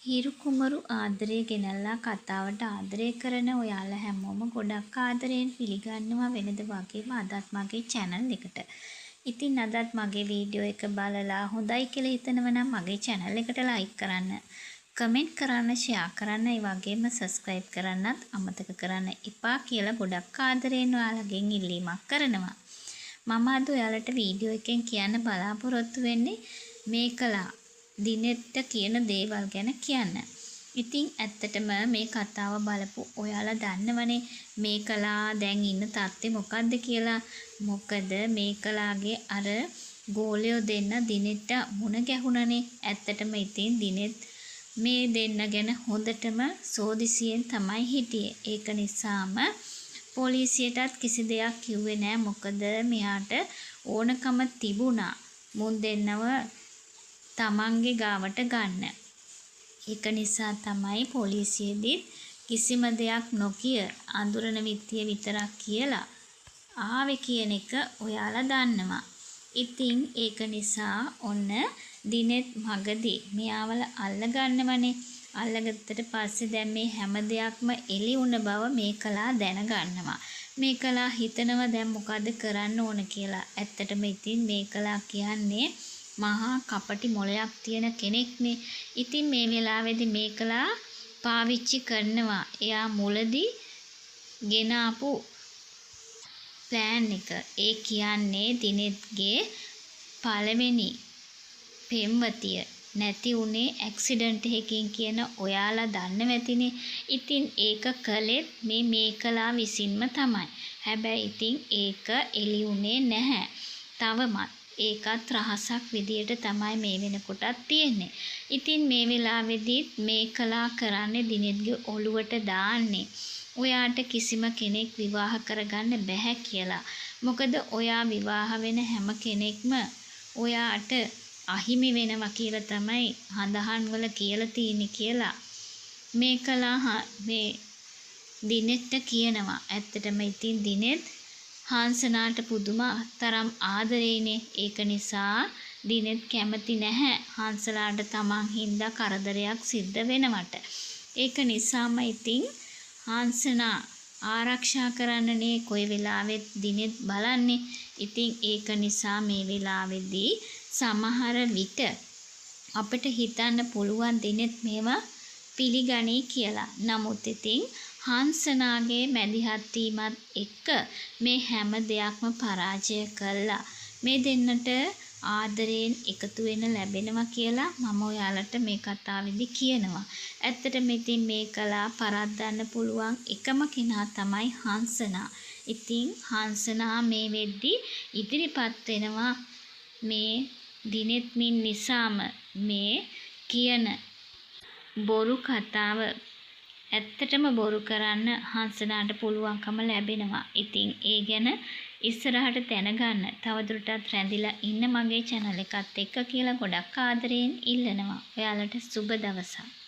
හිරු කුමරු ආදරය ගෙනල්ලා කතාවට ආදරය කරන ඔයාලා හැමෝම ගොඩක් ආදරයෙන් පිළිගන්නවා වෙනද වගේම අදත් මගේ චැනල් එකට. ඉතින් අදත් මගේ වීඩියෝ එක බලලා හොඳයි කියලා හිතනවා නම් මගේ චැනල් එකට ලයික් කරන්න, කමෙන්ට් කරන්න, ෂෙයා කරන්න, ඒ වගේම සබ්ස්ක්‍රයිබ් කරන්නත් අමතක කරන්න එපා කියලා ගොඩක් ආදරයෙන් ඔයාලගෙන් ඉල්ලීමක් කරනවා. මම අද ඔයාලට වීඩියෝ එකෙන් කියන්න බලාපොරොත්තු වෙන්නේ මේකලා දිනෙත්ට කියන දේවල් ගැන කියන්න. ඉතින් ඇත්තටම මේ කතාව බලපු ඔයාලා දන්නවනේ මේකලා දැන් ඉන්න තත්ත්වෙ මොකද්ද කියලා. මොකද මේකලාගේ අර ගෝලයෝ දෙන්න දිනෙත්ට මුණ ගැහුණනේ. ඇත්තටම ඉතින් දිනෙත් මේ දෙන්න ගැන හොඳටම සෝදිසියෙන් තමයි හිටියේ. ඒක නිසාම පොලිසියටත් කිසි දෙයක් කිව්වේ නෑ. මොකද මෙයාට ඕනකම තිබුණා මුන් දෙන්නව තමන්ගේ ගාවට ගන්න. ඒක නිසා තමයි පොලිසියෙදිත් කිසිම දෙයක් නොකිය අඳුරන විත්තිය විතරක් කියලා ආවේ කියන එක ඔයාලා දන්නවා. ඉතින් ඒක නිසා ඔන්න දිනෙත් මගදී මෙයාවල අල්ලගන්නවනේ. අල්ලගත්තට පස්සේ දැන් මේ හැම දෙයක්ම එළි වුණ බව මේකලා දැනගන්නවා. මේකලා හිතනවා දැන් මොකද්ද කරන්න ඕන කියලා. ඇත්තටම ඉතින් මේකලා කියන්නේ මහා කපටි මොළයක් තියෙන කෙනෙක්නේ. ඉතින් මේ වෙලාවේදී මේකලා පාවිච්චි කරනවා එයා මුලදී ගෙන ආපු ප්ලෑන් එක. ඒ කියන්නේ දිනෙත්ගේ පළවෙනි පෙම්වතිය නැති වුණේ ඇක්සිඩන්ට් එකකින් කියන ඔයාලා දන්නව ඇතිනේ. ඉතින් ඒක කළෙත් මේ මේකලා විසින්ම තමයි. හැබැයි ඉතින් ඒක එළි වුණේ නැහැ තවමත්. ඒකත් රහසක් විදියට තමයි මේ වෙනකොටත් තියෙන්නේ. ඉතින් මේ වෙලාවෙදිත් මේකලා කරන්නේ දිනෙත්ගේ ඔළුවට දාන්නේ ඔයාට කිසිම කෙනෙක් විවාහ කරගන්න බැහැ කියලා. මොකද ඔයා විවාහ වෙන හැම කෙනෙක්ම ඔයාට අහිමි වෙනවා කියලා තමයි සඳහන් වල කියලා තියෙන්නේ කියලා මේකලා මේ දිනෙත්ට කියනවා. ඇත්තටම ඉතින් දිනෙත් හංසනාට පුදුම තරම් ආදරේනේ. ඒක නිසා දිනෙත් කැමති නැහැ හංසලාට තමන් හින්දා කරදරයක් සිද්ධ වෙනවට. ඒක නිසාම ඉතින් හංසනා ආරක්ෂා කරන්නනේ කොයි වෙලාවෙත් දිනෙත් බලන්නේ. ඉතින් ඒක නිසා මේ වෙලාවේදී සමහර විට අපිට හිතන්න පුළුවන් දිනෙත් මේවා පිළිගනී කියලා. නමුත් ඉතින් හංසනාගේ මැදිහත් වීමත් එක්ක මේ හැම දෙයක්ම පරාජය කළා මේ දෙන්නට ආදරයෙන් එකතු වෙන්න ලැබෙනවා කියලා මම ඔයාලට මේ කතාවේදී කියනවා. ඇත්තටම ඉතින් මේකලා පරද්දන්න පුළුවන් එකම කෙනා තමයි හංසනා. ඉතින් හංසනා මේ වෙද්දි ඉදිරිපත් වෙනවා මේ දිනෙත්මින් නිසාම මේ කියන බොරු කතාව ඇත්තටම බොරු කරන්න හංසනාට පුළුවන්කම ලැබෙනවා. ඉතින් ඒ ගැන ඉස්සරහට දැනගන්න තවදුරටත් රැඳිලා ඉන්න මගේ චැනල් එකත් එක්ක කියලා ගොඩක් ආදරයෙන් ඉල්ලනවා. ඔයාලට සුබ දවසක්.